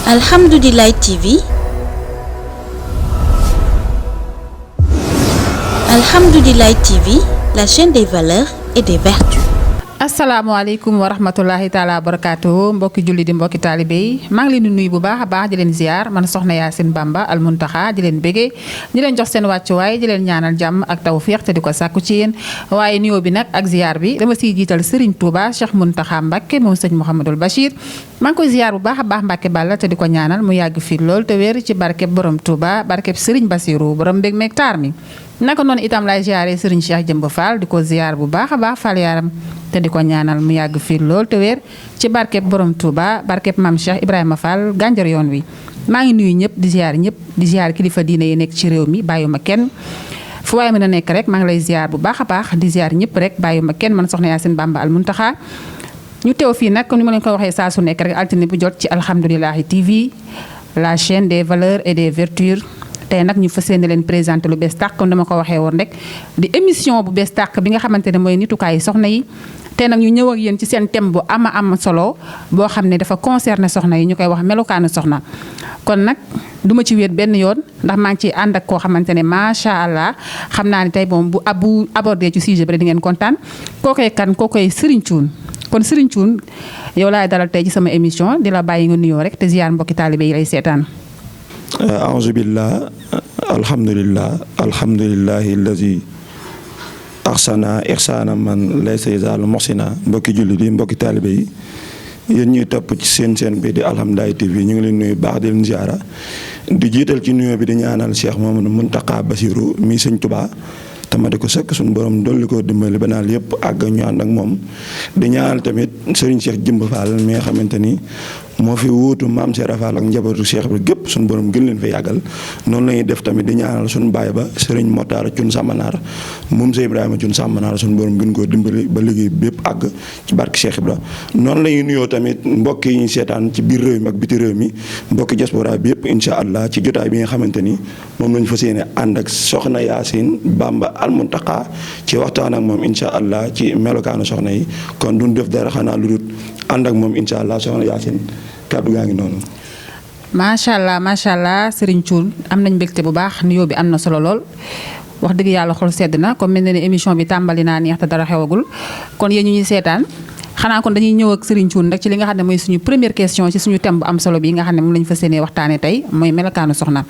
Alhamdoulilah TV. Alhamdoulilah TV, la chaîne des valeurs et des vertus. asalaamaaleykum wa rahmatulahi taala wa barakaatuhu mbokki julli di mbokki taalibe yi maa ngi leen di nuyu bu baax a baax di leen ziar man soxna Yacine Bamba Al Muntaxa di leen bégee di leen jox seen wàccuwaay di leen ñaanal jàmm ak tawfiix te di ko sàkku ci yéen waaye nuyoo bi nag ak ziar bi dama siy jiital Serigne Touba Cheikh Muntaxa Mbacke moom sëñ Mouhamadul Bachir maa ngi koy ziar bu baax a baax Mbacke Balla te di ko ñaanal mu yàgg fii lool te wér ci barkeb borom Touba barkeb Serigne Bassirou borom mbég meeg taar mi naka noonu itam lay ziaree Serigne Cheikh Jëmb Fall di ko ziar bu baax a baax Fall yaaram te di ko ñaanal mu yàgg fii lool te wér ci barkeb borom Touba barkeb Mame Cheikh Ibrahima Fall gànjar yoon wi maa ngi nuyu ñëpp di ziar kilifa diine yi nekk ci réew mi bàyyuma kenn fu waaye mën a nekk rek maa ngi lay ziar bu baax a baax di ziar ñëpp rek bàyyuma kenn man soxna Yacine Bamba Al Muntaxa ñu teew fii nag ni ma leen ko waxee saa su nekk rek altine bu jot ci Alhamdoulilah TV la chaîne des valeurs et des vertus tey nag ñu fas yéene leen présenté lu bees tàq comme dama ko waxee woon rek di émission bu bees tàq bi nga xamante ne mooy nitukaayu soxna yi tey nag ñu ñëw ak yéen ci seen thème bu am solo boo xam ne dafa concerné soxna yi ñu koy wax melokaanu soxna kon nag duma ci wéet benn yoon ndax maa ngi ciy ànd ak koo xamante ne macha allah xam naa ne tey moom bu abordé ci sujet bi rek di ngeen kontaan kookoy kan kookoy Serigne Thioune kon Serigne Thioune yow laay dalal tey ci sama émission di la bàyyi nga nuyoo rek te ziar mbokki taalibe yi lay seetaan. aouzu billah alhamdulillahi allazi axsana ixsaana man laysa yazaalu muxsina mbokki julli di mbokki taalibe yi yéen ñuy topp ci seen bi di Alhamdoulilah TV ñu ngi leen nuyu baax di leen ziara di jiital ci nuyoo bi di ñaanal Cheikh Mouhamadou Mountakha Bassirou mi sëñ Touba tama di ko sëkk suñu borom dolli ko dimbali ba naal yëpp àgg ñu ànd ak moom di ñaanal tamit Serigne Cheikh Jëmb Fall mi nga xamante ni moo fi wuutu maam Cheikh Rafal ak njabootu Cheikh bi gépp suñu borom gën leen fa yàggal noonu la ñuy def tamit di ñaanal suñu baay ba Serigne Motaar Cun Sàmmanaar moom Cheikh Ibrahima Cun Sàmmanaar suñu borom gën koo dimbali ba liggéey bépp àgg ci barke Cheikh Ibra noonu la ñuy nuyoo tamit mbokk yi ñu seetaan ci biir réew mi ak biti réew mi mbokki diaspora bi yëpp incha allah ci jotaay bi nga xamante ni moom lañu fas yéene ànd ak soxna Yacine Bamba Al Muntaxa ci waxtaan ak moom incha allah ci melokaanu soxna yi kon duñ def dara xanaa lu dul ànd ak moom incha allah soxna Yacine kàddu gaa ngi noonu. macha allah Serigne Thioune am nañ mbégte bu baax nuyoo bi am na solo lool wax dëgg yàlla xol sedd na comme mel na ne émission bi tàmbali naa neex te dara xewagul kon yéen ñu ñuy seetaan xanaa kon dañuy ñëw ak Serigne Thioune rek ci li nga xam ne mooy suñu première question ci suñu thème bu am solo bi nga xam ne moom la ñu fas yéenee waxtaanee tey mooy melokaanu soxna.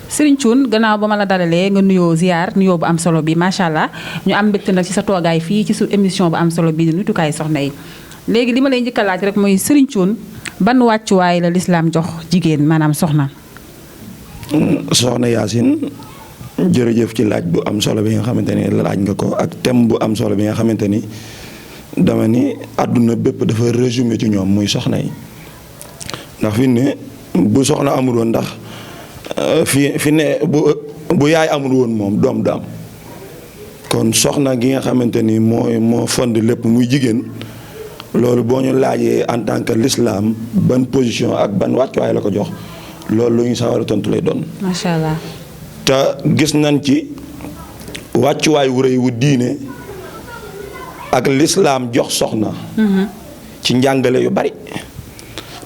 Serigne Thioune gannaaw ba ma la dalalee nga nuyoo ziar nuyoo bu am solo bi macha allah ñu am mbégte nag ci sa toogaay fii ci su émission bu am solo bi di nitukaayu soxna yi léegi li ma lay njëkk a laaj rek mooy Serigne Thioune ban wàccuwaay la lislaam jox jigéen maanaam soxna. soxna Yacine jërëjëf ci laaj bu am solo bi nga xamante ni laaj nga ko ak thème bu am solo bi nga xamante ni dama ni àdduna bépp dafa résumé ci ñoom muy soxna yi ndax fi ne bu soxna amul woon ndax fi ne bu yaay amul woon moom doom du am kon soxna gi nga xamante ni moo fond lépp muy jigéen. loolu boo ñu laajee en tant que l'islam ban position ak ban wàccuwaay la ko jox loolu lu ñu sawar a tontu lay doon. macha allah. te gis nañ ci wàccuwaay wu rëy wu diine ak l'islam jox soxna. ci njàngale yu bari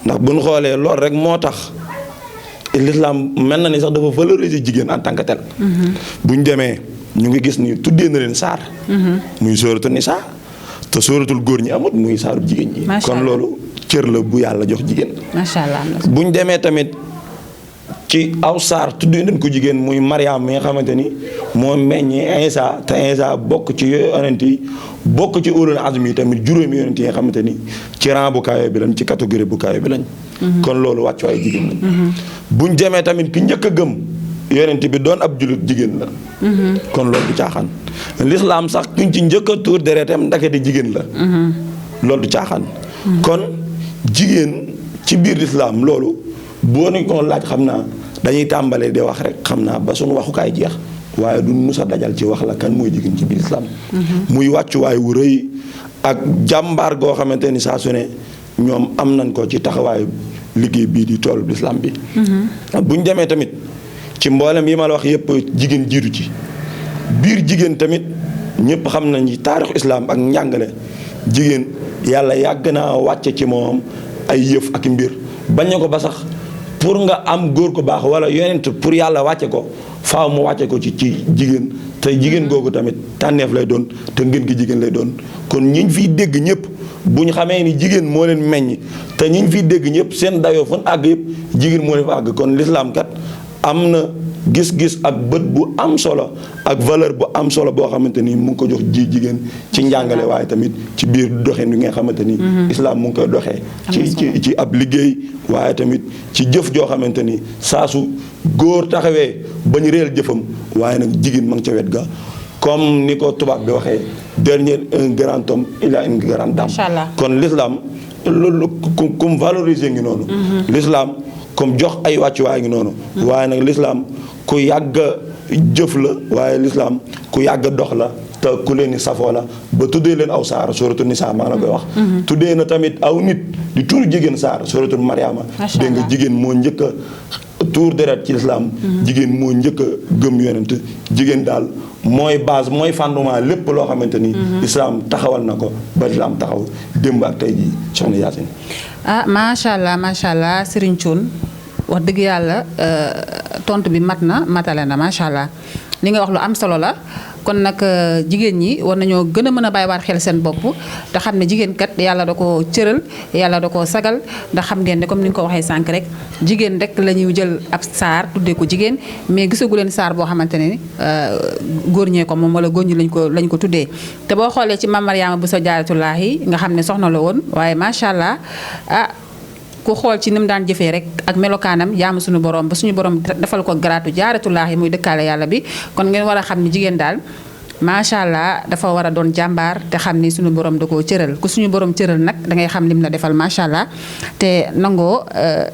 ndax bu ñu xoolee loolu rek moo tax l'islam mel na ni sax dafa valoriser jigéen en tant que tel. bu ñu demee ñu ngi gis ni tuddee na leen saar. muy sóoratu Nisaa. te sóoratul góor ñi amut muy saaru jigéen ñi. kon loolu cër la bu yàlla jox jigéen. macha allah bu ñu demee tamit ci aw saar tuddee nañ ko jigéen muy Mariam mi nga xamante ni moo meññi Insa te Insa bokk ci yonent yi bokk ci ulul azmi yi tamit juróomi yonent yi nga xamante ni ci rang bu kaayoo bi lañ ci catégorie bu kaayoo bi lañ. kon loolu wàccuwaay jigéen lañ. bu ñu demee tamit ki njëkk a gëm yonent bi doon ab jullit jigéen la. kon loolu du caaxaan. l'islam sax kuñ ci njëkk a tuur deretam ndakati jigéen la. loolu du caaxaan. kon jigéen ci biir l'islam loolu boo ne ko laaj xam naa dañuy tàmbalee di wax rek xam naa ba suñu waxukaay jeex waaye duñ mus a dajal ci wax la kan mooy jigéen ci biir l'islam. muy wàccuwaay wu rëy ak jàmbaar goo xamante ni saa su ne ñoom am nañ ko ci taxawaayu liggéey bii di toolu l'islam bi. buñ demee tamit ci mboolem yi ma la wax yëpp jigéen jiitu ci. biir jigéen tamit ñëpp xam nañ ci taarixu islam ak njàngale jigéen yàlla yàgg naa wàcce ci moom ay yëf ak mbir bañ ko ba sax pour nga am góor ko baax wala yonent pour yàlla wàcce ko faaw mu wàcce ko ci jigéen te jigéen googu tamit tànneef lay doon te ngeen gi jigéen lay doon kon ñiñ fiy dégg ñëpp bu ñu xamee ni jigéen moo leen meññ te ñiñ fiy dégg ñëpp seen dayoo fan àgg yëpp jigéen moo leen fa àgg kon lislaam kat am na gis-gis ak bët bu am solo ak valeur bu am solo boo xamante ni mu ngi ko jox jigéen ci njàngale waaye tamit ci biir doxin bi nga xamante ni islam mu ngi koy doxee ci ab liggéey waaye tamit ci jëf joo xamante ni saa su góor taxawee ba ñu réel jëfam waaye nag jigéen ma ngi ca wet ga comme ni ko tubaab bi waxee dernier un grand homme il y a une grande dame kon l'islam loolu comme valoriser ngi noonu l'islam comme jox ay wàccuwaay ngi noonu waaye nag l'islam ku yàgg jëf la waaye l'islam ku yàgg dox la te ku leen ni safoo la ba tuddee leen aw saar suratul nisaa maa la koy wax tuddee na tamit aw nit di tuur jigéen saar suratul mariama dégg nga jigéen moo njëkk a tuur deret ci l'islam jigéen moo njëkk a gëm yonent jigéen daal mooy base mooy fondement lépp loo xamante ni islam taxawal na ko ba islam taxaw démb ak tey jii soxna Yacine macha allah Serigne Thioune wax dëgg yàlla tontu bi matale na macha allah li nga wax lu am solo la kon nag jigéen ñi war nañoo gën a mën a bàyyiwaat xel seen bopp te xam ne jigéen kat yàlla da koo cëral yàlla da koo sagal ndax xam ngeen ne comme ni nga ko waxee sànq rek jigéen rek la ñuy jël ab saar tuddee ko jigéen mais gisagu leen saar boo xamante ne góor ñee ko moom wala góor ñi lañ ko tuddee te boo xoolee ci Mame Mariama Bousso Jaaratullaahi nga xam ne soxna la woon waaye macha allah ku xool ci ni mu daan jëfee rek ak melokaanam yaamu suñu borom ba suñu borom defal ko garaatu Jaaratullaahi muy dëkkaale yàlla bi kon ngeen war a xam ni jigéen daal macha allah dafa war a doon jàmbaar te xam ni suñu borom da koo cëral ku suñu borom cëral nag da ngay xam lim la defal macha allah te nangoo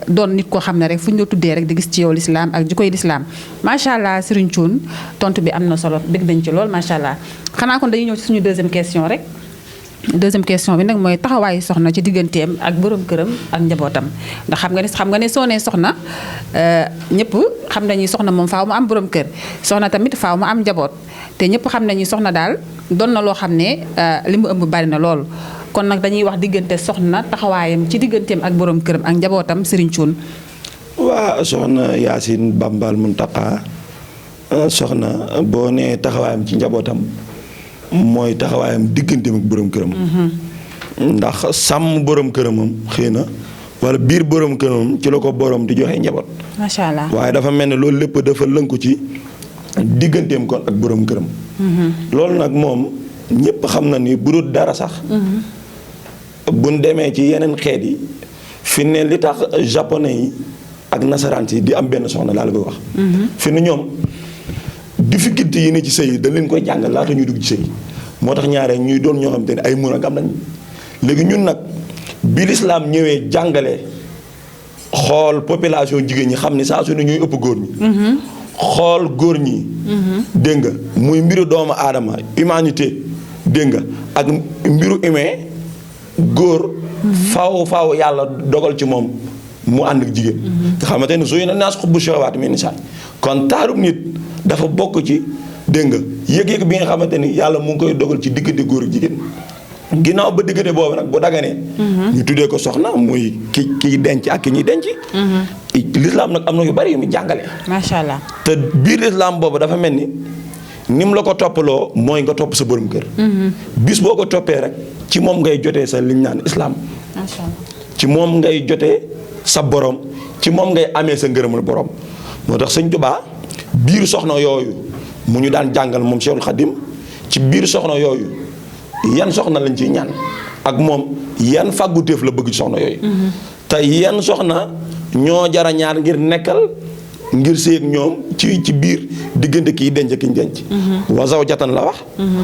doon nit koo xam ne rek fu ñu la tuddee rek di gis ci yow lislaam ak ji koy lislaam macha allah Serigne Thioune tontu bi am na solo dégg nañ ci lool macha allah xanaa kon dañuy ñëw ci suñu deuxième question rek. deuxième question bi nag mooy taxawaayu soxna ci digganteem ak borom këram ak njabootam ndax xam nga ne soo nee soxna ñëpp xam nañu soxna moom faaw mu am borom kër soxna tamit faaw mu am njaboot te ñëpp xam nañu soxna daal doon na loo xam ne li mu ëmb bari na lool kon nag dañuy wax diggante soxna taxawaayam ci digganteem ak borom këram ak njabootam Serigne Thioune. waa soxna Yacine Bambal Muntaka soxna boo nee taxawaayam ci njabootam. mooy taxawaayam digganteem ak borom këram. ndax sàmm borom këramam xëy na wala biir borom këramam ci la ko borom di joxe njaboot. macha allah waaye dafa mel ne loolu lépp dafa lënku ci digganteem kon ak borom këram. loolu nag moom ñëpp xam na ni bu dul dara sax. buñ demee ci yeneen xeet yi fi ne li tax japonais yi ak nasaraan si di am benn soxna laa la koy wax. fi ne ñoom. difficulté yi ne ci sëy dañ leen koy jàngal laata ñuy dugg ci sëy moo tax ñaaree ñuy doon ñoo xam te ne ay monogame lañ léegi ñun nag bi lislaam ñëwee jàngale xool population jigéen ñi xam ni saa su ne ñuy ëpp góor ñi xool góor ñi dégg nga muy mbiru doomu aadama humanité dégg nga ak mbiru humain góor faaw yàlla dogal ci moom mu ànd ak jigéen nga xamante ne soo yéene naas xubbu shahawaati min nisaa kon taarub nit dafa bokk ci dégg nga yëg-yëg bi nga xamante ni yàlla mu ngi koy dogal ci diggante góor ak jigéen ginnaaw ba diggante boobu nag bu daganee ñu tuddee ko soxna muy ki denc ak ki ñuy denc lislaam nag am na yu bari yu mu jàngale macha allah te biir lislaam boobu dafa mel ni mu la ko toppaloo mooy nga topp sa borom kër bis boo ko toppee rek ci moom ngay jotee sa liñ naan islaam macha allah ci moom ngay jotee sa borom ci moom ngay amee sa ngërëmal borom moo tax Sëñ Tuubaa biir soxna yooyu mu ñu daan jàngal moom Cheikhul Khadim ci biir soxna yooyu yan soxna lañ ciy ñaan ak moom yan fàgguteef la bëgg ci soxna yooyu te yan soxna ñoo jara ñaar ngir nekkal ngir séeg ñoom ci biir diggante kii denc ki ñu denc wa zawjatan la wax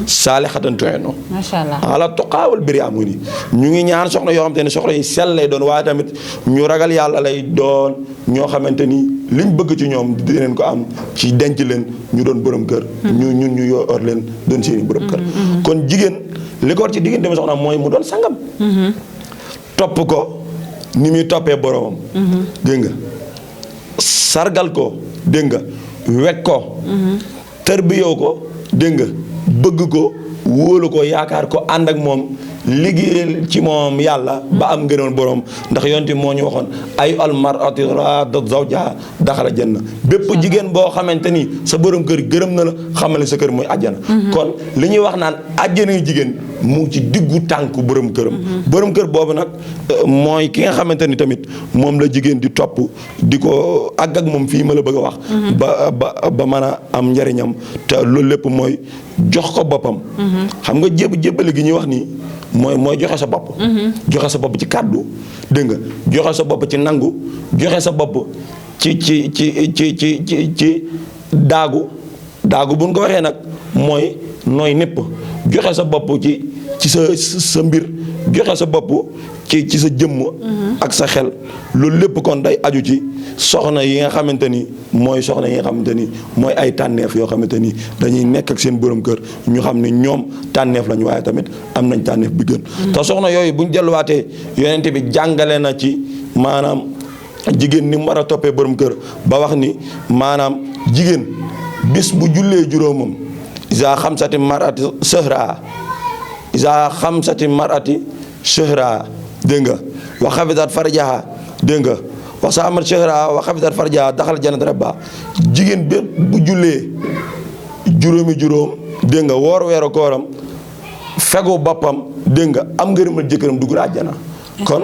saalihatan tu'inu macha allah ala tuqaawal biri amu ni ñu ngi ñaan soxna yoo xamante ne soxna yi sell lay doon waaye tamit ñu ragal yàlla lay doon ñoo xamante ni liñ bëgg ci ñoom dinañ ko am ci denc leen ñu doon borom kër ñu yor leen doon seeni borom kër kon jigéen li ko war ci diggante mi soxna mooy mu doon sangam topp ko ni muy toppee boromam dégg nga sargal ko dégg nga wekk ko tarbiyoo ko dégg nga bëgg ko wóolu ko yaakaar ko ànd ak moom liggéeyal ci moom yàlla ba am ngërëmal borom ndax yonti moo ñu waxoon ay al mar'atu raadat zawjaha daxala janna bépp jigéen boo xamante ni sa borom kër gërëm na la xamal sa kër mooy àjjana kon li ñuy wax naan àjjana jigéen mu ngi ci diggu tànku borom këram borom kër boobu nag mooy ki nga xamante ni tamit moom la jigéen di topp di ko àgg ak moom fii ma la bëgg a wax ba mën a am njariñam te loolu lépp mooy jox ko boppam xam nga jébbali gi ñuy wax nii mooy joxe sa bopp joxe sa bopp ci kàddu dégg nga joxe sa bopp ci nangu joxe sa bopp ci daagu buñ ko waxee nag mooy nooy népp joxe sa bopp ci sa mbir joxe sa bopp ci sa jëmm ak sa xel loolu lépp kon day aju ci soxna yi nga xamante ni mooy soxna yi nga xamante ni mooy ay tànneef yoo xamante ni dañuy nekk ak seen borom kër ñu xam ne ñoom tànneef lañu waaye tamit am nañ tànneef bi gën te soxna yooyu buñ delluwaatee yonent bi jàngale na ci maanaam jigéen ni mu war a toppee borom kër ba wax ni maanaam jigéen bis bu jullee juróomam isa xamsati marati shahra dégg nga wa xafidat farjaha dégg nga wa saamat shahra wa xafidat farjaha daxal jannat rabba jigéen bépp bu jullee juróom dégg nga woor weeru kooram fegu boppam dégg nga am ngërëmal jëkkëram dugg àjjana kon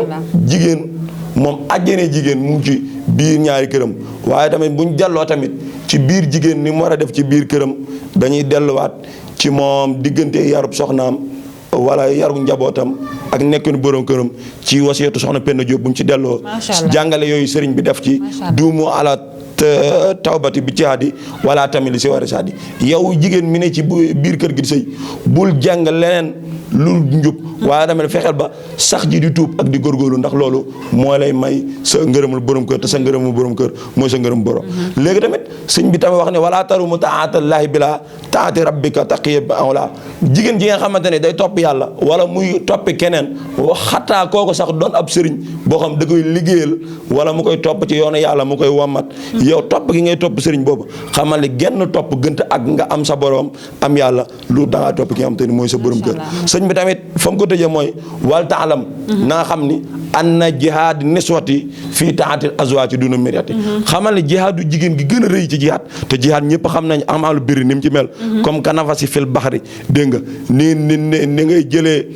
jigéen moom àjjana jigéen mu ngi ci biir ñaari këram waaye tamit buñ delloo tamit ci biir jigéen ni mu war a def ci biir këram dañuy delluwaat ci moom diggante yarub soxnaam wala yaru njabootam ak nekkinu borom këram ci wasiyatu soxna Penda Diop buñ ci delloo jàngale yooyu sëriñ bi def ci duumu ala tawbati bi cihaadi wala tamit li si war a saadi yow jigéen mi ne ci biir kër gi di sëy bul jàng leneen lu njub waaye tamit fexeel ba sax ji di tuub ak di góorgóorlu ndax loolu moo lay may sa ngërëmul borom kër te sa ngërëmul borom kër mooy sa ngërëm borom léegi tamit sëñ bi tamit wax ne wala tarumu taatallaahi bila taati rabbika taqiya bi awla jigéen ji nga xamante ne day topp yàlla wala muy toppi keneen xataa kooku sax doon ab sëriñ boo xam da koy liggéeyal wala mu koy topp ci yoonu yàlla mu koy wommat yow topp gi ngay topp sëriñ boobu xamal ne genn topp gënt ak nga am sa borom am yàlla lu dangaa topp ki nga xamante ni mooy sa borom kër sëñ bi tamit fa mu ko tëjee mooy wal taalam na nga xam ni anna jihaad niswati fii taatil azwaati duna mériati xamal ne jihaadu jigéen gi gën a rëy ci jihaad te jihaad ñëpp xam nañ amaalu biri ni mu ci mel comme kanafasi fil baxri dégg nga ni ngay jëlee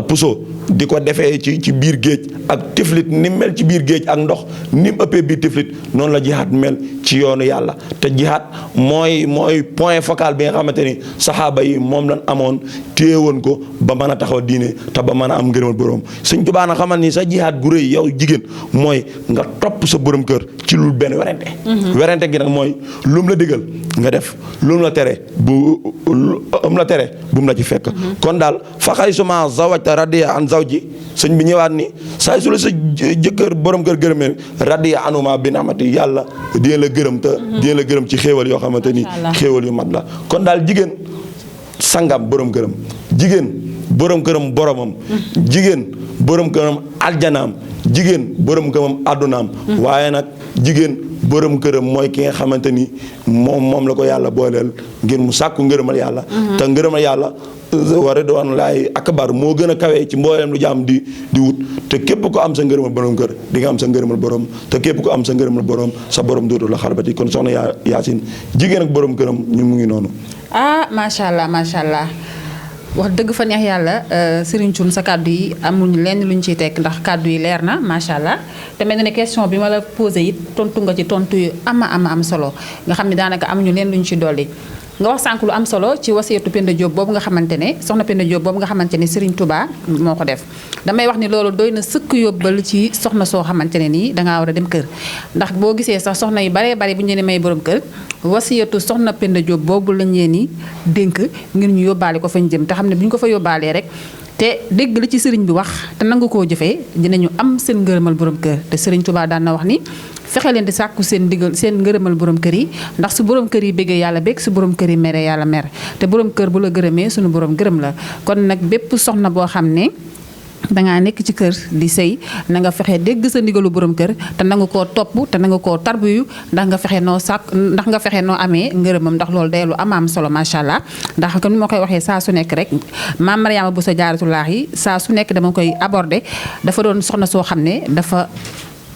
puso di ko defee ci biir géej ak tiflit ni mel ci biir géej ak ndox ni mu ëppee biir tiflit noonu la jihaad mel ci yoonu yàlla te jihaad mooy point focal bi nga xamante ni saxaaba yi moom lañ amoon téewoon ko ba mën a taxaw diine te ba mën a am ngërëmal borom Sëñ Tuubaa na xamal ni sa jihaad gu rëy yow jigéen mooy nga topp sa borom kër ci lu benn werante werante gi nag mooy lu mu la digal nga def lu mu la tere bu mu la ci fekk kon daal faxay suma zawajta radiya an zawji sëñ bi ñëwaat ni saa su la sa jëkkër borom kër gërëmee radiya anuma bi namati yàlla dina la gërëm te dina la gërëm ci xéewal yoo xamante ni xéewal yu mat la kon daal jigéen sangam borom këram jigéen borom këram boromam jigéen borom këram aljanaam jigéen borom këram àddunaam waaye nag jigéen borom këram mooy ki nga xamante ni moom la ko yàlla booleel ngir mu sàkku ngërëmal yàlla te ngërëmal yàlla wa ridwanullaahi akbar moo gën a kawee ci mbooleem lu jaam di wut te képp ko am sa ngërëmal borom kër di nga am sa ngërëmal borom te képp ko am sa ngërëmal borom sa borom dootul la xarbati kon soxna Yaasin jigéen ak borom këram ñu mu ngi noonu macha allah wax dëgg fa neex yàlla Serigne Thioune sa kàddu yi amuñu lenn luñ ciy tekk ndax kàddu yi leer na macha allah te mel na ne question bi ma la posé it tontu nga ci tontu yu am solo nga xam ne daanaka amuñu leen luñ ci dolli. nga wax sànq lu am solo ci wasiyatu Penda Diop boobu nga xamante ne soxna Penda Diop boobu nga xamante ne Serigne Touba moo ko def damay wax ni loolu doy na sëkk yóbbal ci soxna soo xamante ne nii dangaa war a dem kër ndax boo gisee sax soxna yu baree bari bu ñu leen may borom kër wasiyatu soxna Penda Diop boobu lañ leen ni dénk ngir ñu yóbbaale ko fañ jëm te xam ne bu ñu ko fa yóbbaalee rek te dégg la ci sëriñ bi wax te nangu koo jëfee dinañu am seen ngërëmal borom kër te Serigne Touba daan na wax ni fexe leen di sàkku seen digal seen ngërëmal borom kër yi ndax su borom kër yi béggee yàlla bégg su borom kër yi mere yàlla mer te borom kër bu la gërëmee suñu borom gërëm la kon nag bépp soxna boo xam ne dangaa nekk ci kër di sëy na nga fexe dégg sa ndigalu borom kër te na nga koo topp te na nga koo tarbiyu ndax nga fexe noo amee ngërëmam ndax loolu day lu am solo macha allah ndax comme ni ma koy waxee saa su nekk rek maam Mariama Bousso Jaaratullaahi saa su nekk dama koy aborder dafa doon soxna soo xam ne dafa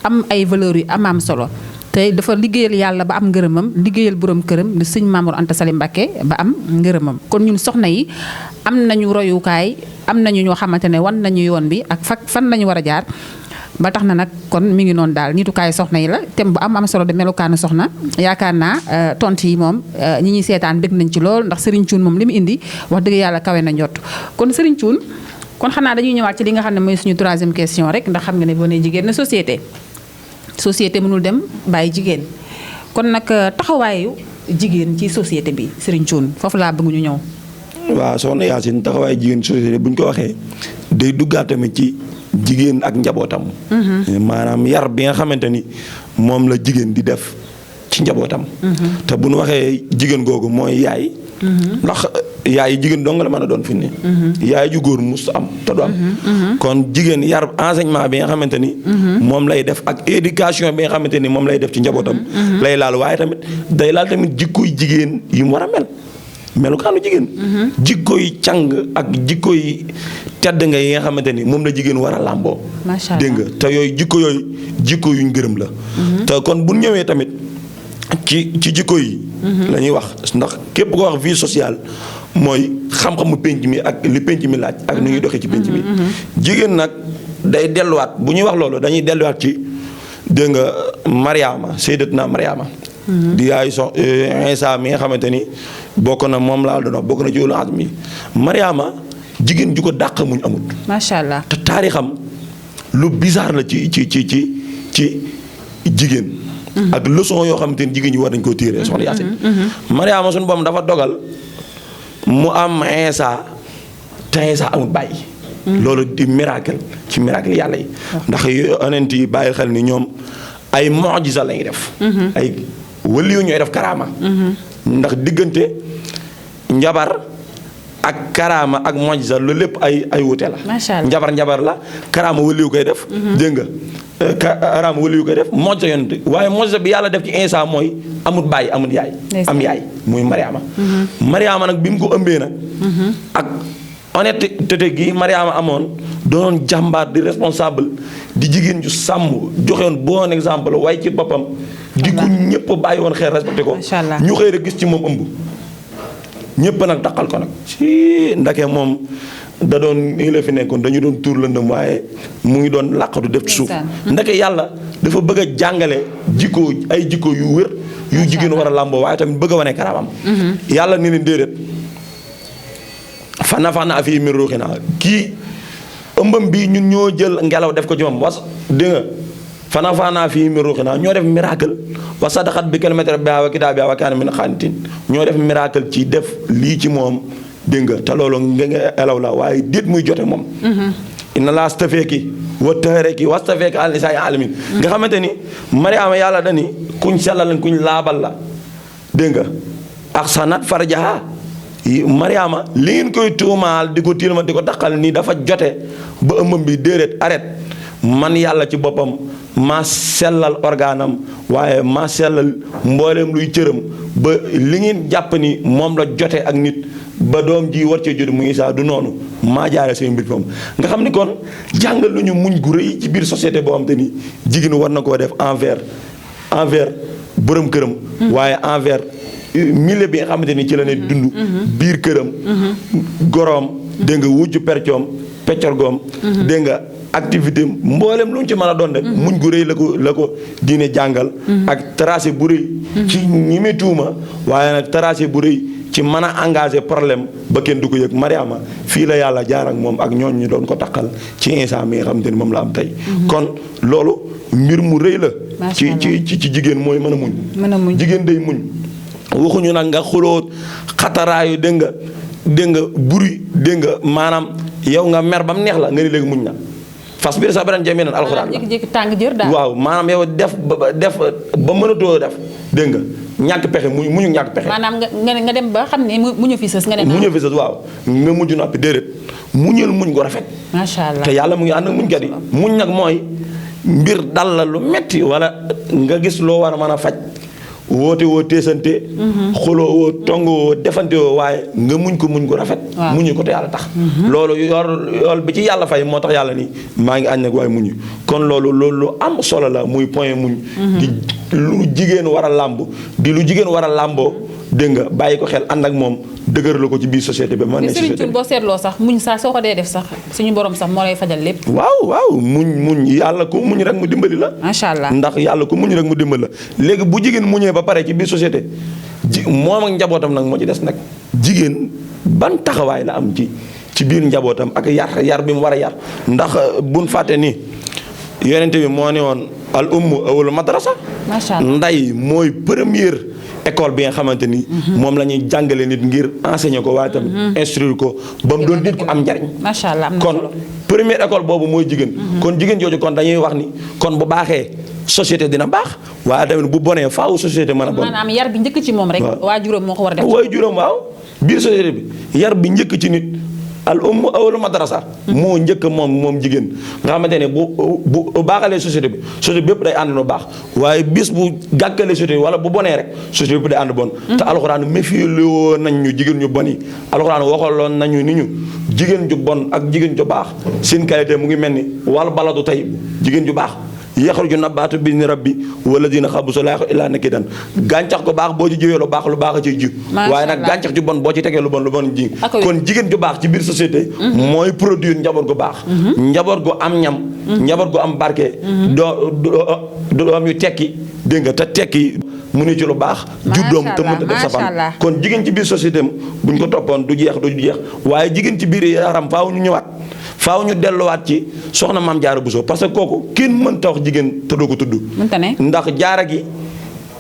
am ay valeurs yu am solo te dafa liggéeyal yàlla ba am ngërëmam liggéeyal borom këram di sëñ Mamour Anta Sali Mbacké ba am ngërëmam kon ñun soxna yi am nañu royukaay am nañu ñoo xamante ne wan nañu yoon bi ak fan lañu war a jaar ba tax na nag kon mi ngi noonu daal nitukaayu soxna yi la thème bu am solo de melukaanu soxna yaakaar naa tontu yi moom ñi ñuy seetaan bëgg nañ ci lool ndax Serigne Thioune moom li mu indi wax dëgg yàlla kawe na njott kon Serigne Thioune kon xanaa dañuy ñëwaat ci li nga xam ne mooy suñu 3e question rek ndax xam nga ne boo nee jigéen na société mënul dem bàyyi jigéen kon nag taxawaayu jigéen ci société bi Serigne Thioune foofu laa bëgg ñu ñëw. waaw soxna Yacine taxawaayu jigéen ci société bu ñu ko waxee day duggaat tamit ci jigéen ak njabootam. maanaam yar bi nga xamante ni moom la jigéen di def ci njabootam. te bu ñu waxee jigéen googu mooy yaay. ndax yaay jigéen dong la mën a doon fi ne. yaay ju góor mus am te du am. kon jigéen yar enseignement bi nga xamante ni. moom lay def ak éducation bi nga xamante ni moom lay def ci njabootam. lay laal waaye tamit day laal tamit jikkoy jigéen yi mu war a mel. melukaanu jigéen. jikkoy càng ak jikkoy tedd nga yi nga xamante ni moom la jigéen war a làmboo. macha allah dégg nga te yooyu jikko yuñ gërëm la. te kon bu ñëwee tamit ci jikko yi. la ñuy wax ndax képp ko wax vie sociale mooy xam-xamu penc mi ak li penc mi laaj ak nu ñuy doxee ci penc mi. jigéen nag day delluwaat bu ñuy wax loolu dañuy delluwaat ci dégg nga Mariama Sayyidatuna Mariama. di yaay Isa mi nga xamante ni bokk na moom laa doon wax bokk na ci ulul azmi Mariama jigéen ju ko dàq muñ amut. macha allah te taarixam lu bizarre la ci jigéen. ak leçon yoo xamante ni jigéen ñi war nañu koo tiiree soxna Yacine. Mariama suñu boom dafa dogal mu am Isa te Isa amul bàyyi. loolu di miracle ci miracle yàlla yi. ndax yonent yi bàyyi xel ni ñoom ay mu'jiza lañuy def. ay waliyu ñooy def karaama. ndax diggante njabar ak karaama ak mu'jiza loolu lépp ay wute la. macha allah njabar la karaama waliyu koy def. dégg nga. karaama waliyu koy def mu'jiza yonent waaye mu'jiza bi yàlla def ci Isa mooy amul bàyyi amul yaay. am yaay muy Mariama. Mariama nag bi mu ko ëmbee nag. ak honnêteté gi Mariama amoon doonoon jàmbaar di responsable di jigéen ju sàmm joxewoon bon exemple waaye ci boppam. di ko ñëpp bàyyi woon xel respecté ko. ñu xëy rek gis ci moom ëmb. ñëpp nag daqal ko nag. si ndake moom da doon nii la fi nekkoon dañu doon tuur lëndëm waaye mu ngi doon làqatu def ci suuf. ndake yàlla dafa bëgg a jàngale ay jikko yu wér. yu jigéen war a làmboo waaye tamit bëgg a wane karamam. yàlla ni leen déedéet. fa nafaxnaa fiihi min ruuhinaa kii ëmbam bi ñun ñoo jël ngelaw def ko ci moom dégg nga fa nafaxnaa fiihi min ruuhinaa ñoo def miracle wa sadaqat bi kalimati rabbihaa wa kitaabihaa wa kaana mina qaanitiin ñoo def miracle ci def lii ci moom dégg nga te loolu nga elaw la waaye déet muy jote moom. inna laa stafeeki wa taharaki wa stafeeki alaa nisaa'i aalamiin nga xamante ni Mariama yàlla dani kuñ sellal kuñ laabal la dégg nga ahsanat farjahaa Mariama li ngeen koy tuumaal di ko tiilma di ko daqal nii dafa jote ba ëmbam bi déedéet arrête man yàlla ci boppam maa sellal organam waaye maa sellal mbooleem luy cëram ba li ngeen jàpp ni moom la jote ak nit ba doom ji war cee judd mu Isaa du noonu maa jaare seen mbir moom nga xam ni kon jàngal lu ñu muñ gu rëy ci biir société boo xam te ni jigéen war na koo def envers borom këram waaye envers milieu bi nga xamante ni ci la ne dund biir këram goroom dégg nga wujju peccorgoom dégg nga activité mboolem lu mu ci mën a doon rek muñ gu rëy la ko diine jàngal ak tracé bu rëy ci ñi muy tuuma waaye nag tracé bu rëy ci mën a engagé problème ba kenn du ko yëg Mariama fii la yàlla jaar ak moom ak ñooñ ñu doon ko taqal ci Isa mi nga xamante ni moom la am tey kon loolu mbir mu rëy la ci jigéen mooy mën a muñ jigéen day muñ waxuñu nag nga xuloo xataraayu dégg nga buri dégg nga maanaam yow nga mer ba mu neex la nga ni léegi muñ na fas biir sax beneen jëmee alxuraan la jékki-jékki tàng jër daal waaw maanaam yow def ba mënatoo def dégg nga ñàkk pexe muñu ñàkk pexe. maanaam nga dem ba xam ne muñu fi sës nga dem. muñu fi sës waaw nga mujj noppi déedéet muñal muñ ko rafet. macha allah te yàlla mu ngi ànd ak muñkat yi. muñ nag mooy mbir dal la lu metti wala nga gis loo war a mën a faj woote woo teesante. xuloo woo tong woo defante woo waaye nga muñ ko rafet. muñu ko te yàlla tax. loolu yool bi ci yàlla fay moo tax yàlla ni maa ngi àñ nag waaye muñu kon loolu lu am solo la muy point muñ. di lu jigéen war a làmb di lu jigéen war a làmboo dégg nga bàyyi ko xel ànd ak moom dëgëral ko ci biir société bi. mën na Serigne Thioune boo seetloo sax muñ saa soo ko dee def sax suñu borom sax moo lay fajal lépp. waaw muñ yàlla ku muñ rek mu dimbali la. macha allah ndax yàlla ku muñ rek mu dimbali la léegi bu jigéen muñee ba pare ci biir société moom ak njabootam nag moo ci des nag jigéen ban taxawaay la am ci biir njabootam ak yar bi mu war a yar ndax buñ fàtte ni yonente bi moo ne woon al ummu awwal madrasa. macha allah nday mooy première école bi nga xamante ni. moom la ñuy jàngale nit ngir enseigner ko waaye tamit instruire ko ba mu doon nit ko am njariñ. macha allah kon première école boobu mooy jigéen. kon jigéen jooju kon dañuy wax ni kon bu baaxee société dina baax waaye tamit bu bonee faaw société mën a bon. maanaam yar bi njëkk ci moom rek. waajuram moo ko war a def. waajuram waaw biir société bi yar bi njëkk ci nit. al ummu awwalu madrasa moo njëkk moom jigéen nga xamante ne bu baaxalee société bi société bépp day ànd nu baax waaye bis bu gàkkalee société bi wala bu bonee rek société bépp day ànd bon. te alxuraan méfieloo nañ ñu jigéen ñu bon yi alxuraan waxaloon nañu ni ñu jigéen ju bon ak jigéen ju baax seen qualité mu ngi mel ni wal baladu tey jigéen ju baax yaxruju nabaatu bi ni rabbi wala dina xabusa laa illaa nakidan gàncax gu baax boo ci jiwee lu baax a ciy ji waaye nag gàncax ju bon boo ci tegee lu bon ji kon jigéen ju baax ci biir société mooy produire njaboot gu baax njaboot gu am ñam njaboot gu am barke doom yu tekki dégg nga te tekki mu ne ci lu baax juddoom te mënta def safaan kon jigéen ci biir société am buñ ko toppoon du jeex waaye jigéen ci biir yaram faaw ñu ñëwaat faaw ñu delluwaat ci soxna Maam Jaara Buso parce que kooku kenn mënta wax jigéen te doo ko tudd ndax jaara gi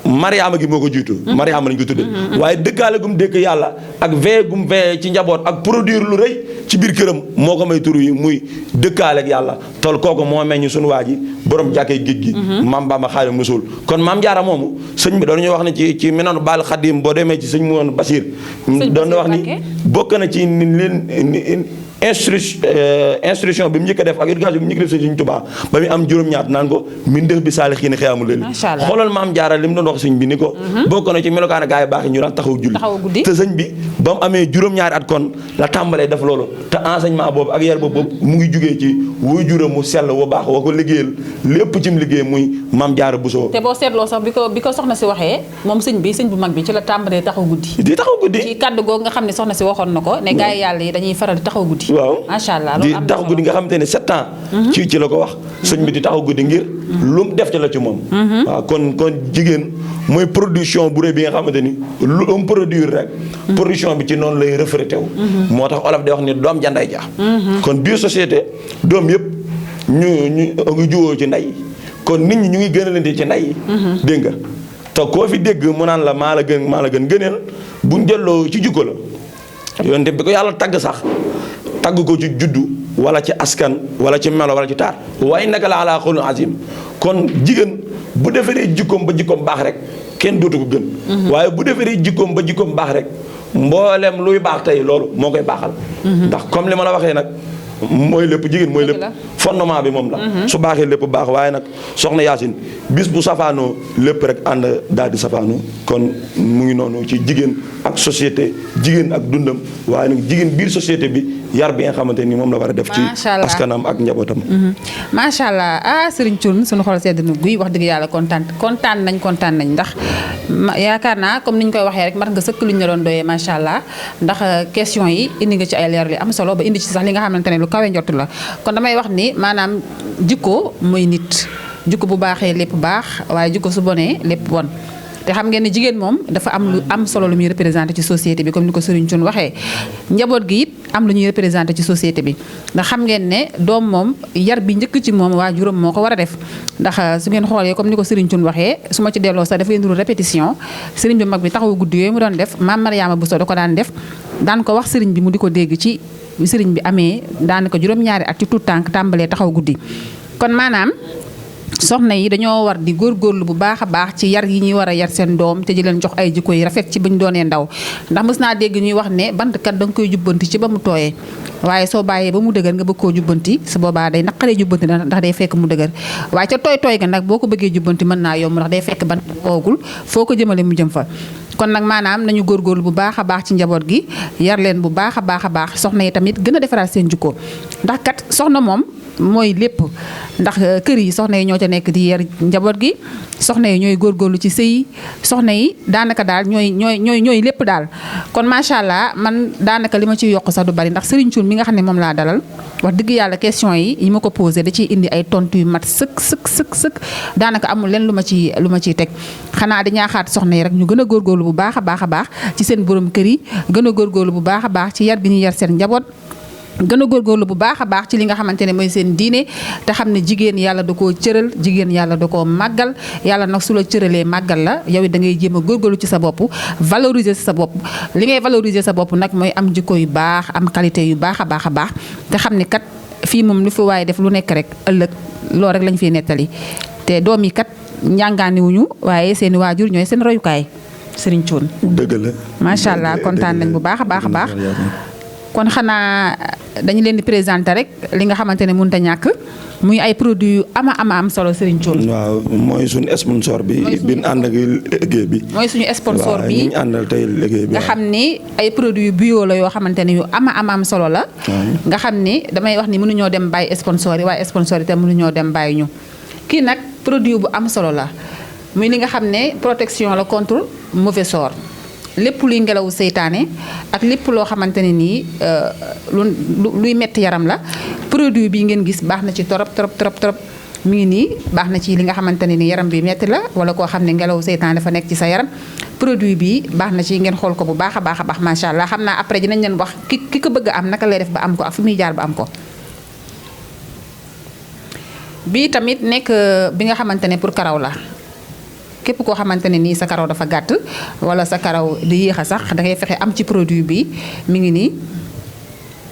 Mariama gi moo ko jiitu Mariama lañ ko tudde waaye dëkkaale gum dëkk yàlla ak veye gum veye ci njaboot ak produire lu rëy ci biir këram moo ko may tur yi muy dëkkaale ak yàlla tol kooku moo meññ suñu waa ji borom jàkkee géej gi Maam Bamba Xaadimu Rasuul kon Maam Jaara moomu sëñ bi doon ñu wax ne ci Minanu Baal Xadim boo demee ci sëñ mu woon Basiir doon na wax ni bokk na ci leen instruction bi mu njëkk a def ak éducation bi mu njëkk a def Sëñ Tuubaa ba muy am juróom-ñaar naan ko min def bi saali xiini xëyamul leen xoolal Maam Jaara li mu doon wax sëñ bi ni ko bokk na ci melokaan gaa yi baax yi ñu daan taxaw julli te sëñ bi ba mu amee juróom-ñaari at kon la tàmbalee def loolu te enseignement boobu ak yar boobu mu ngi jugee ci wuy juram mu sell wu baax woo ko liggéeyal lépp ci mu liggéey muy Maam Jaara Buso te boo seetloo sax bi ko soxna si waxee moom sëñ bu mag bi ci la tàmbalee taxaw guddi ci kàddu googu nga xam ne soxna si waxoon na ko ne gaa yi yàlla yi dañuy faral di taxaw guddi waaw macha allah di taxaw guddi nga xamante ne 7 ans. ci la ko wax. sëñ bi di taxaw guddi ngir. lu mu def ci la ci moom. waaw kon jigéen mooy production bu rëy bi nga xamante ni lu am produire rek. production bi ci noonu lay reflété wu. moo tax olof di wax ni doom janday ja. kon biir société doom yëpp ñu ngi juwoo ci ndey kon nit ñi ñu ngi gënalante ci ndey. dégg nga te koo fi dégg mu naan la maa la gën gëneel buñ delloo ci jukko la. yoon bi ko yàlla tagg sax. tagg ko ci juddu wala ci askan wala ci melo wala ci taar waaye naka la ala xulun azim kon jigéen bu defaree jikkoom ba jikkoom baax rek kenn dootu ko gën waaye bu defaree jikkoom ba jikkoom baax rek mboolem luy baax tey loolu moo koy baaxal ndax comme li ma la waxee nag mooy lépp jigéen mooy lépp fondement bi moom la su baaxee lépp baax waaye nag soxna Yaasin bis bu safaanoo lépp rek ànd daal di safaanoo kon mu ngi noonu ci jigéen ak société jigéen ak dundam waaye nag jigéen biir société bi yar bi nga xamante ni moom la war a def ci askanam ak njabootam macha allah Serigne Thioune suñu xol sedd na guy wax dëgg yàlla kontaan nañ ndax yaakaar naa comme ni ñu koy waxee rek mat nga sëkk lu ñu la doon doyee macha allah ndax question yi indi nga ci ay leer li am solo ba indi ci sax li nga xamante ne lu kawe njott la kon damay wax ni maanaam jikko mooy nit jikko bu baaxee lépp baax waaye jikko su bonee lépp bon te xam ngeen ne jigéen moom dafa am lu am solo lu muy représenté ci société bi comme ni ko Serigne Thioune waxee njaboot gi it am lu ñuy représenté ci société bi ndax xam ngeen ne doom moom yar bi njëkk ci moom waajuram moo ko war a def ndax su ngeen xoolee comme ni ko Serigne Thioune waxee su ma ci delloo sax dafay nuru répétition Serigne bi mag bi taxawu guddi yooyu mu doon def Maam Mariama Bousso da ko daan def daan ko wax Serigne bi mu di ko dégg ci Serigne bi amee daanaka juróom-ñaari at ci tout tànk tàmbalee taxaw guddi kon maanaam soxna yi dañoo war di góorgóorlu bu baax a baax ci yar yi ñuy war a yar seen doom te di leen jox ay jikko yi rafet ci bu ñu doonee ndaw ndax mës naa dégg ñuy wax ne bant kat da nga koy jubbanti ci ba mu tooyee waaye soo bàyyee ba mu dëgër nga bëgg koo jubbanti su boobaa day naqaree jubbanti ndax day fekk mu dëgër waaye ca tooy ga nag boo ko bëggee jubbanti mën naa yomb ndax day fekk bant oogul foo ko jëmale mu jëm fa kon nag maanaam nañu góorgóorlu bu baax a baax ci njaboot gi yar leen bu baax a baax soxna yi tamit gën a defaraat seen jikko ndax kat soxna moom mooy lépp ndax kër yi soxna yi ñoo ca nekk di yar njaboot gi soxna yi ñooy góorgóorlu ci sëy soxna yi daanaka daal ñooy lépp daal kon macha allah man daanaka li ma ciy yokk sax du bari ndax Serigne Thioune mi nga xam ne moom laa dalal wax dëgg yàlla question yi ma ko posé da ciy indi ay tontu yu mat sëkk daanaka amul leen lu ma ciy teg xanaa di ñaaxaat soxna yi rek ñu gën a góorgóorlu bu baax a baax ci seen borom kër yi gën a góorgóorlu bu baax a baax ci yar bi ñuy yar seen njaboot gën a góorgóorlu bu baax a baax ci li nga xamante ne mooy seen diine te xam ne jigéen yàlla da koo cëral jigéen yàlla da koo màggal yàlla nag su la cëralee màggal la yow it da ngay jéem a góorgóorlu ci sa bopp valoriser sa bopp li ngay valoriser sa bopp nag mooy am jikko yu baax am qualité yu baax a baax te xam ne kat fii moom lu fi waaye def lu nekk rek ëllëg loolu rek lañ fiy nettali te doom yi kat njàngaaniwuñu waaye seen i waajur ñooy seen royukaay Serigne Thioune. dëgg la macha allah kontaan nañ bu baax a baax. kon xanaa dañu leen di présenter rek li nga xamante ne mënut a ñàkk muy ay produits yu am solo Serigne Thioune. waaw mooy suñu sponsor bi. bi ñu ànd ak liggéey bi. mooy suñu sponsor bi waaw ñu àndal tey liggéey bi. nga xam ni ay produits bio la yoo xamante ne yu am solo la. nga xam ni damay wax ni mënuñoo dem bàyyi sponsor yi waaye sponsor yi tam mënuñoo dem bàyyi ñu. kii nag produit bu am solo la muy li nga xam ne protection la contre mauvais sort. lépp luy ngelawu seytaane ak lépp loo xamante ne nii luy metti yaram la produit bi ngeen gis baax na ci trop mi ngi nii baax na ci li nga xamante ne nii yaram bi metti la wala koo xam ne ngelawu seytaane dafa nekk ci sa yaram produit bi baax na ci ngeen xool ko bu baax a baax macha allah xam naa après dinañ leen wax ki ko bëgg a am naka lay def ba am ko ak fu muy jaar ba am ko. bii tamit nekk bi nga xamante ne pour karaw la. képp koo xamante ne nii sa karaw dafa gàtt wala sa karaw di yéex a sax da ngay fexe am ci produit bi mi ngi nii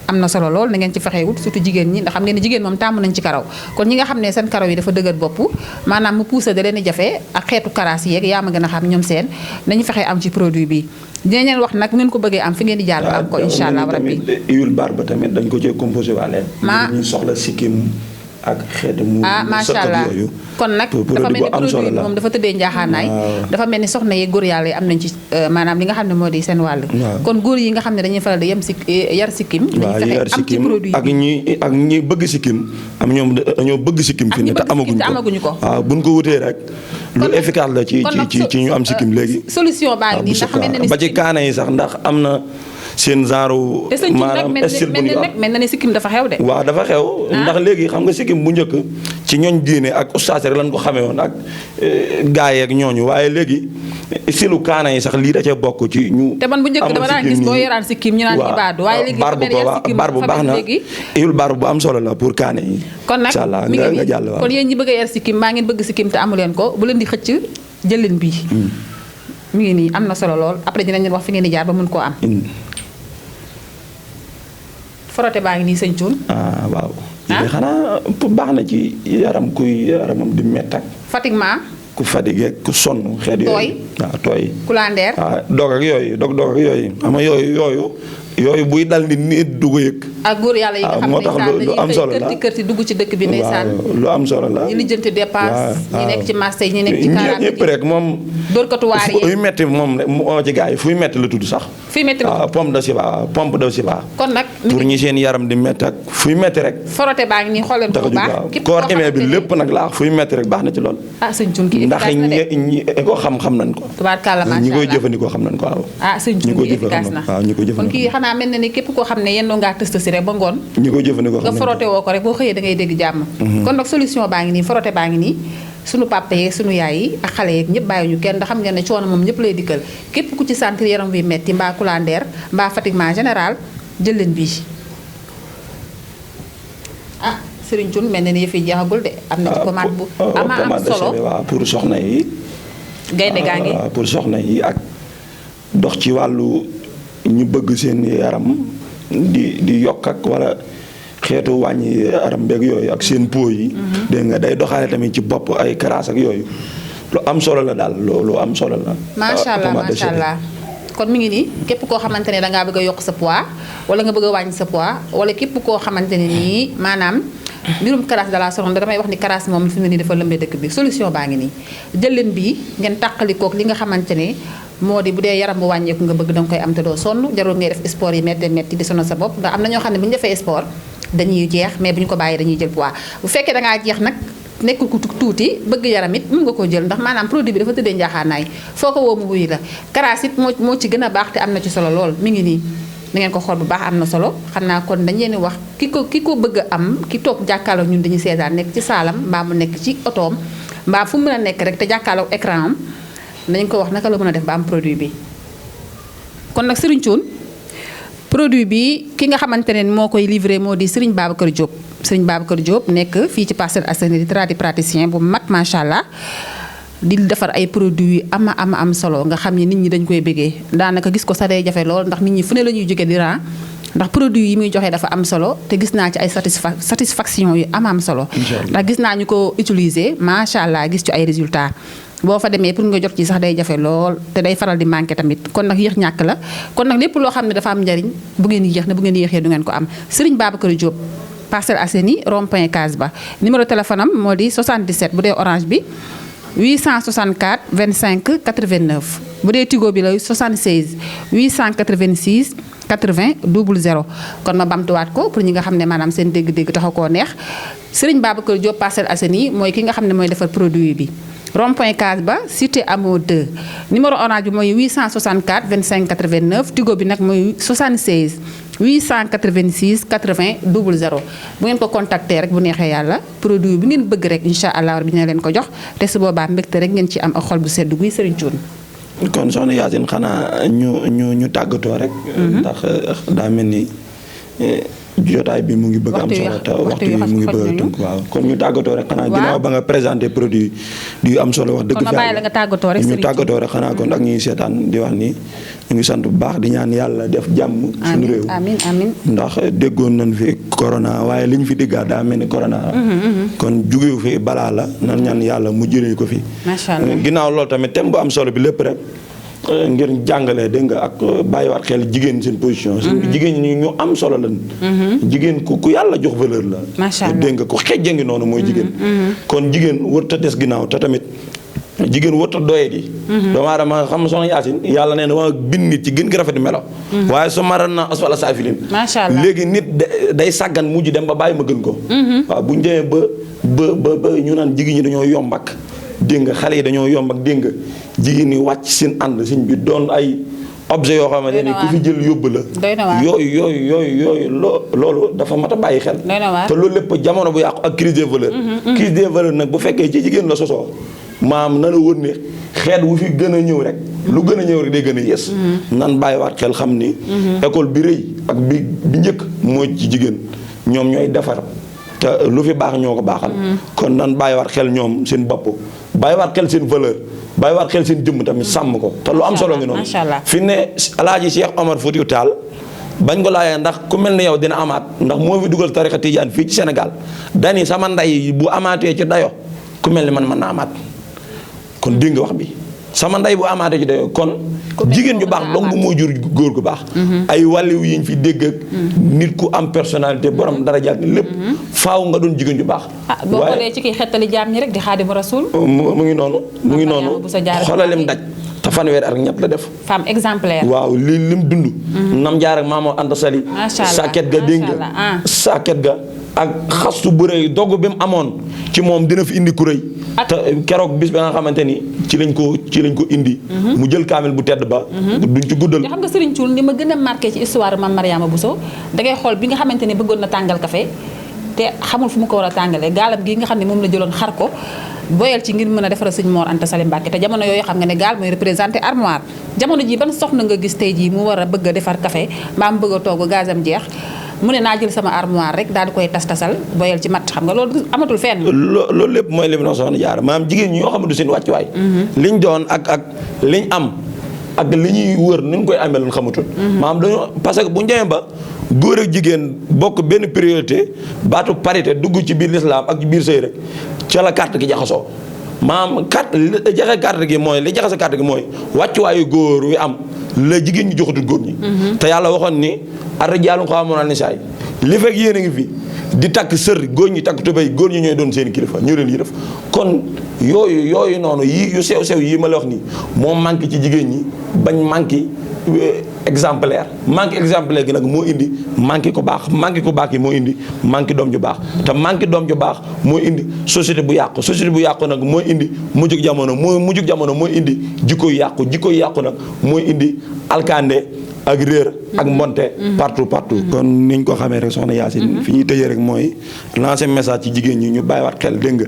am na solo lool na ngeen ci fexe wut surtout jigéen ñi ndax xam ngeen ne jigéen moom tàmm nañ ci karaw kon ñi nga xam ne seen karaw yi dafa dëgër bopp maanaam mu poussé da leen di jafe ak xeetu karaas yeeg yaa ma gën a xam ñoom seen nañu fexe am ci produit bi dinañ leen wax nag ngeen ko bëggee am fi ngeen di jaar ba am ko incha allah rabbi huile barbe tamit dañ ko cee composé waale ñu soxla sikkim ak xeetu mu macha allah kon nag dafa mel ni produit moom dafa tëddee njaaxaanaay dafa mel ni soxna yi góor yàlla yi am nañ ci maanaam li nga xam ne moo di seen wàll kon góor yi nga xam ne dañuy faral di yar sikkim dañuy fexe am ci produit ak ñi bëgg sikkim am ñoom dañoo bëgg sikkim fi ne te amaguñu ko waaw buñ ko wutee rek lu efficace la ci ñu am sikkim léegi solution baa ngi nii ndax mel na ni ba ci kaana yi sax ndax am na seen genre maanaam style bu ñu mel na ne sikkim dafa xew de waaw dafa xew ndax léegi xam nga sikkim bu njëkk ci ñooñ diine ak ustaas rek lañ ko xamee woon ak gaay ak ñooñu waaye léegi silu kaana yi sax lii da cee bokk ci ñu te man bu njëkk dama daan gis boo yoraan sikkim ñu naan ibaadu waaye léegi bar bu baax na il bar bu am solo la pour kaane yi kon nag inshallah mi nga jàll waaw kon yéen ñi bëgg a yar sikkim maa ngeen bëgg sikkim te amu leen ko bu leen di xëcc jël leen bii mi ngi nii am na solo lool après dinañ leen wax fi ngeen di jaar ba mun koo am frotte baa ngi nii sëñ Thioune. waaw. xanaa baax na ci yaram kuy yaramam di mett ak. fatiguement. ku fatigué ku sonn xeet yooyu. tooy waaw tooy. ku landeer. dog ak yooyu dog ak yooyu xam nga yooyu buy dal nit du ko yëg. ak góor yàlla yi nga xam ne moo tax lu am solo la kërti dugg ci dëkk bi ndeysaan. lu am solo la. ñi lijjanti dépasse. ñi nekk ci marché yi ñi nekk ci kaaraange ñëpp rek moom. dóorkatu waar yi fuy metti moom moo ci gars yi fuy metti la tudd sax. fuy metti la pompe de Siba. kon nag pour ñi seen yaram di metti ak fuy metti rek. forote baa ngi nii xool leen ko bu baax. koor emee bi lépp nag laa fuy metti rek baax na ci lool. sëñ Thioune kii ndax ñi ko xam nañ ko. tubaarkàlla macha allah ñi koy jëfandikoo xam nañ ko waaw. sëñ Thioune kii efficace na waaw ñi koy jëfandikoo kon kii xanaa mel na ni képp koo xam ne yendoo ngaa tëst si rek ba ngoon ñi koy jëfandikoo nga forote woo ko rek boo xëyee da ngay dégg jàmm kon nag solution baa ngi nii forote baa ngi nii sunu papa yeeg sunu yaay yi ak xale yeeg ñëpp bàyyiwuñu kenn ndax xam ngeen ne coono moom ñëpp lay dikkal képp ku ci sentir yaram bi metti mbaa kulandeer mbaa fatiguement général jël leen bii Serigne Thioune mel na ni yëf yi jeexagul de am na ci commande bu am solo waaw pour soxna yi gaynde gaa ngi pour soxna yi ak dox ci wàllu ñu bëgg seen yaram di yokk ak wala xeetu wàññi aram beeg yooyu ak seen po yi. dégg nga day doxaale tamit ci bopp ay karaas ak yooyu lu am solo la daal lu am solo la. macha allah kon mi ngi nii képp koo xamante ne da ngaa bëgg a yokk sa poids wala nga bëgg a wàññi sa poids wala képp koo xamante ne nii maanaam mbirum karaas dala soxla damay wax ni karaas moom fi mu ne nii dafa lëmbee dëkk bi solution baa ngi nii jël leen bii ngeen tàqalikook li nga xamante ne moo di bu dee yaram bu wàññeeku nga bëgg danga koy am te doo sonn jarul ngay def sport yi metti di sonal sa bopp ndax am na ñoo xam ne bu ñu defee sport dañuy jeex mais bu ñu ko bàyyee dañuy jël poids bu fekkee da ngaa jeex nag nekkul ku tuuti bëgg yaram it mën nga koo jël ndax maanaam produit bi dafa tëddee njaaxaanaay foo ko woo mu wuyu la karaas it moo ci gën a baax te am na ci solo lool mi ngi nii da ngeen ko xool bu baax am na solo xam naa kon dañ leen di wax ki ko bëgg a am ki toog jàkkaarloo ñun dañuy seetaan nekk ci saalam mbaa mu nekk ci otoom mbaa fu mu mën a nekk rek te jàkkaarloo écran am dañ ko wax naka la mën a def ba am produit bi kon nag Serigne Thioune produit bi ki nga xamante ne moo koy livré moo di Serigne Babacar Diop Serigne Babacar Diop nekk fii ci Parcelles Assainies di tradipraticien bu mag macha allah di defar ay produits am solo nga xam ni nit ñi dañ koy bëggee daanaka gis ko sax day jafe lool ndax nit ñi fu ne la ñuy jóge di ran ndax produit yi muy joxe dafa am solo te gis naa ci ay satisfaction yu am solo ndax gis naa ñu ko utiliser macha allah gis ci ay résultats boo fa demee pour nga jot ci sax day jafe lool te day faral di manqué tamit kon nag yéex ñàkk la kon nag lépp loo xam ne dafa am njariñ bu ngeen yéex ne bu ngeen yéexee du ngeen ko am Serigne Babacar Diop Parcelles Assainies rond-point Case Ba numéro téléphone am moo di 77 bu dee orange bi 864 25 89 bu dee Tigo bi la 76 886 80 00 kon ma bamtuwaat ko pour ñi nga xam ne maanaam seen dégg-dégg taxaw koo neex Serigne Babacar Diop Parcelles Assainies mooy ki nga xam ne mooy defar produit bi rond-point Case Ba cité Amo 2 numéro orange bi mooy 864 25 89 Tigo bi nag mooy 76 886 80 00 bu ngeen ko contacter rek bu neexee yàlla produit bi ngeen bëgg rek incha allah bi dina leen ko jox te su boobaa mbégte rek ngeen ci am ak xol bu sedd guy Serigne Thioune. kon soxna Yacine xanaa ñu tàggatoo rek. ndax daa mel ni jotaay bi mu ngi bëgg am solo te waxtu yi mu ngi bëgg a tënk waaw kon ñu tàggatoo rek xanaa ginnaaw ba nga présenté produit yu am solo wax dëgg fa la nga tàggatoo rek ñu tàggatoo rek xanaa kon ak ñuy seetaan di wax ni ñu ngi sant bu baax di ñaan yàlla def jàmm suñu réew amiin ndax déggoon nañ fi corona waaye li ñu fi déggaat daa mel ni corona kon jugewu fi balaa la nan ñaan yàlla mu jëlee ko fi macha allah ginnaaw loolu tamit thème bu am solo bi lépp rek ngir jàngale dégg nga ak bàyyiwaat xel jigéen seen position. jigéen ñi ñu am solo lan. jigéen ku yàlla jox valeur la. macha allah dégg nga ku xejja ngi noonu mooy jigéen. kon jigéen warut a des ginnaaw te tamit jigéen warut a doye di. doomu aadama xam nga soxna Yacine yàlla nee na dama bind nit ci gën gi rafet melo. waaye su maral na asfala saafilin. macha allah léegi nit day sàggan mujj dem ba bàyyi ma gën ko. waaw bu ñu demee ba ñu naan jigéen ñi dañoo yomb ak dégg nga xale yi dañoo yomb ak dégg nga jigéen ñi wàcc seen ànd sëñ bi doon ay objet yoo xamante ne ku fi jël yóbbu la. yooyu loolu dafa mat a bàyyi xel. te loolu lépp jamono bu yàqu ak crise des valeurs. crise des valeurs nag bu fekkee ci jigéen la sosoo maam na la wër ne xeet wu fi gën a ñëw rek. lu gën a ñëw rek day gën a yées. nan bàyyiwaat xel xam ni. école bi rëy ak bi njëkk mooy ci jigéen ñoom ñooy defar. te lu fi baax ñoo ko baaxal. kon nan bàyyiwaat xel ñoom seen bopp bàyyiwaat xel seen valeur bàyyiwaat xel seen jëmm tamit sàmm ko te lu am solo ngi noonu. fi ne Alaaji Cheikh Omar Foutiyou Tall bañ ko laajee ndax ku mel ni yow dina amaat ndax moo fi dugal tarixa tijaan fii ci Sénégal dani sama nday bu amaatee ci dayo ku mel ni man mën na amaat kon dégg nga wax bi sama nday bu amaatee ci dayo kon jigéen ju baax dong moo jur góor gu baax. ay wàlliw yi ñu fi dégg ak nit ku am personnalité borom daraja ak lépp faaw nga doon jigéen ju baax. boo xoolee ci kiy xettali jaam ñi rek di Xaadimu Rasuul. mu ngi noonu xoolal lim daj te fanweer ak ñett la def. femme exemplaire. waaw lim dund. nam jaar ak Maama Anta Sali. macha allah sàkket ga dégg nga sàkket ga ak xastu bu rëy dogu bi mu amoon ci moom dina fi indi ku rëy. te keroog bis ba nga xamante ni ci lañ ko indi. mu jël kaamil bu tedd ba. duñ ci guddal. xam nga Serigne Thioune li ma gën a marqué ci histoire Mame Mariama Bousso dangay xool bi nga xamante ne bëggoon na tàngal café te xamul fu mu ko war a tàngalee gaalam gi nga xam ne moom la jëloon xar ko boyal ci ngir mën a defaral sëñ Mor Anta Sali Mbàkke te jamono yooyu xam nga ne gaal mooy représenté armoire jamono ji ban soxna nga gis tey jii mu war a bëgg a defar café mbaa mu bëgg a togg gazam jeex mu ne naa jël sama armoire rek daal di koy tas-tasal boyal ci matt xam nga loolu amatul fenn. loolu lépp mooy li mu soxna Jaara maanaam jigéen ñi ñoo xamante seen wàccuwaay. liñ doon ak liñ am ak li ñuy wër ni ñu koy amee lan xamatul. maanaam dañoo parce que bu ñu demee ba góor ak jigéen bokk benn priorité baatu parité dugg ci biir lislaam ak ci biir sëy rek ca la carte gi jaxasoo maanaam carte gi mooy li jaxase carte gi mooy wàccuwaayu góor wi am la jigéen ñi joxatul góor ñi. te yàlla waxoon ni ar-rijaalu qawwaamuuna ala nisaa li fekk yéen a ngi fi di takk sër góor ñi takk tubéy góor ñi ñooy doon seen kilifa ñoo leen yilif kon yooyu noonu yii yu sew sew yii ma la wax nii moo manqué ci jigéen ñi bañ manqué exemplaire gi nag moo indi manqué ko baax yi moo indi manqué doom ju baax te manqué doom ju baax moo indi société bu yàqu nag moo indi mujjug jamono mooy indi jikko yu yàqu nag mooy indi alkande ak réer ak monté partout kon niñ ko xamee rek soxna Yacine fi ñuy tëjee rek mooy lancer message ci jigéen ñi ñu bàyyiwaat xel dégg nga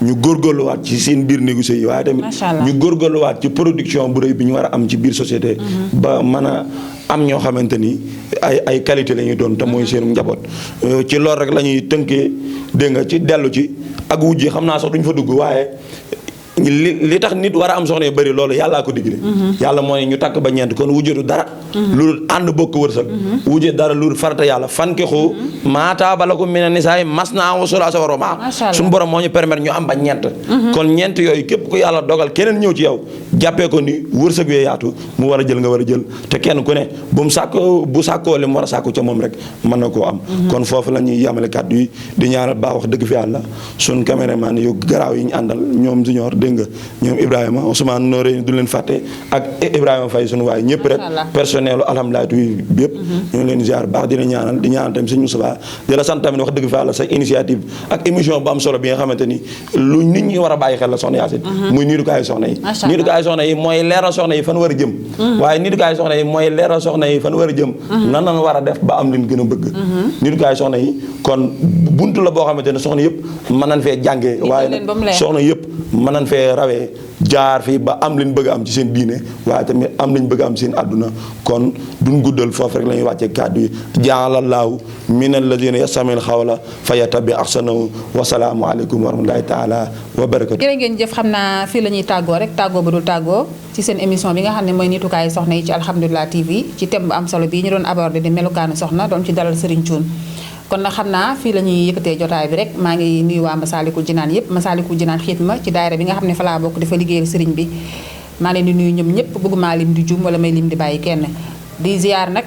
ñu góorgóorluwaat ci seen biir négocier yi waaye tamit ñu góorgóorluwaat ci production bu rëy bi ñu war a am ci biir société ba mën a am ñoo xamante ni ay qualité la ñuy doon te mooy seen njaboot ci loolu rek la ñuy tënkee dégg nga ci dellu ci ak wujj xam naa sax duñ fa dugg waaye li tax nit war a am soxna yu bëri loolu yàllaa ko digle yàlla mooy ñu takk ba ñeent kon wujjatu dara lu ànd bokk wërsëg wujje dara lu farata yàlla fankixu maa taaba lakum mina nisaa masnaa wa sulaasa wa rubaa suñu borom moo ñu permettre ñu am ba ñeent kon ñeent yooyu képp ku yàlla dogal keneen ñëw ci yow jàppee ko ni wërsëg wee yaatu mu war a jël nga war a jël te kenn ku ne bu sàkkoo li mu war a sàkku ca moom rek mën na koo am kon foofu la ñuy yamale kàddu yi di ñaanal baax wax dëgg fi yàlla suñ caméraman yu garaaw yi ñu àndal ñoom junior dégg nga ñoom Ibrahima Ousmane Nooré du leen fàtte ak Ibrahima Faye sunu waay ñëpp rek personnel alhamdulilah bi yëpp ñu ngi leen ziar baax di ñaanal tamit sëñ Moustapha di la sant tamit wax dëgg fi yàlla sa initiative ak émission bu am solo bi nga xamante ni lu nit ñi war a bàyyi xel la soxna Yacine muy niidukaayu soxna yi mooy leeral soxna yi fan war a jëm waaye niidukaayu soxna yi mooy leeral soxna yi fan war a jëm nan nan war a def ba am leen gën a bëgg niidukaayu soxna yi kon buntu la boo xamante ne soxna yëpp mën nañ fee jàngee waaye nag soxna yëpp mën nañ fee rawee jaar fii ba am liñ bëgg am ci seen diine waaye tamit am liñ bëgg am seen àdduna kon duñ guddal foofu rek la ñuy wàccee kàddu yi ja'alallaahu min alladina yastami'una al-qawla fayattabi'una ahsanahu wa salaamu aleykum wa rahmatullahi taala wa barakatu jërë ngeen jëf xam naa fii la ñuy tàggoo rek tàggoo ba dul tàggoo ci seen émission bi nga xam ne mooy nitukaayu soxna yi ci Alhamdulilah TV ci thème bu am solo bii ñu doon aborder di melukaanu soxna doon ci dalal Serigne Thioune kon nag xam naa fii la ñuy yëkkatee jotaay bi rek maa ngi nuyu waa Masaalikul Jinaan yëpp Masaalikul Jinaan xidma ci daayira bi nga xam ne fa laa bokk dafa liggéeyal sëriñ bi maa leen di nuyu ñoom ñëpp bëgguma lim di jum wala may lim di bàyyi kenn di ziar nag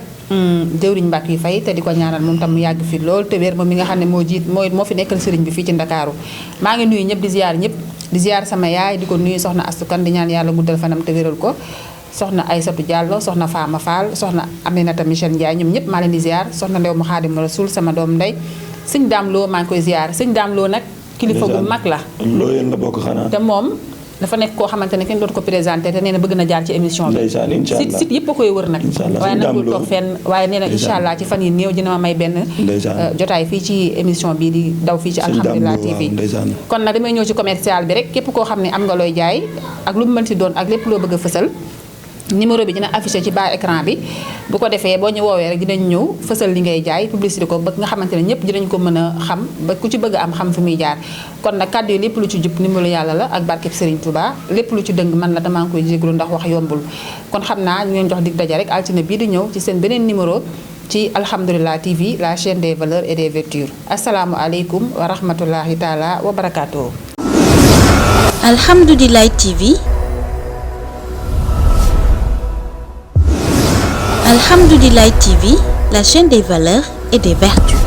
jëwriñ Mbàkke yi fay te di ko ñaanal moom tam mu yàgg fi lool te wér moom mi nga xam ne moo fi nekkal sëriñ bi fii ci Ndakaaru maa ngi nuyu ñëpp di ziar sama yaay di ko nuyu soxna astukan di ñaan yàlla guddal fanam te wéral ko soxna Aysatu Diallo soxna Fama Fall soxna Aminata Michel Ndiaye ñoom ñëpp maa leen di ziar soxna Ndew mu Xaadimu Rasuul sama doom ndey sëñ Daam Lo maa ngi koy ziar sëñ Daam Lo nag kilifa gu mag la loo yéen la bokk xanaa te moom dafa nekk koo xamante ne kenn dootu ko présenté te nee na bëgg na jaar ci émission bi site yëpp a koy wër nag waaye nag bul toog fenn waaye nee na incha allah ci fan yi néew dina ma may benn jotaay fii ci émission bi di daw fii ci Alhamdulilah TV kon nag damay ñëw ci commercial bi rek képp koo xam ne am nga looy jaay ak lu mu mën si doon ak lépp loo bëgg a fësal numéro bi dina affiché ci bas écran bi bu ko defee boo ñu woowee rek dinañ ñëw fësal li ngay jaay publicité ko ba nga xamante ne ñëpp dinañ ko mën a xam ba ku ci bëgg a am xam fi muy jaar kon nag kàddu yi lépp lu ci jub numéro yàlla la ak barkeb Serigne Touba lépp lu ci dëng man la damaa ngi koy jéglu ndax wax yombul kon xam naa ñu leen jox dig daje rek altine bii di ñëw ci seen beneen numéro ci Alhamdulilah TV la chaîne des valeurs et des vertus asalaamualeykum wa rahmatullahi taala wa barakaatuhu. Alhamdulilah TV. Alhamdulilah TV, la chaîne des valeurs et des vertus.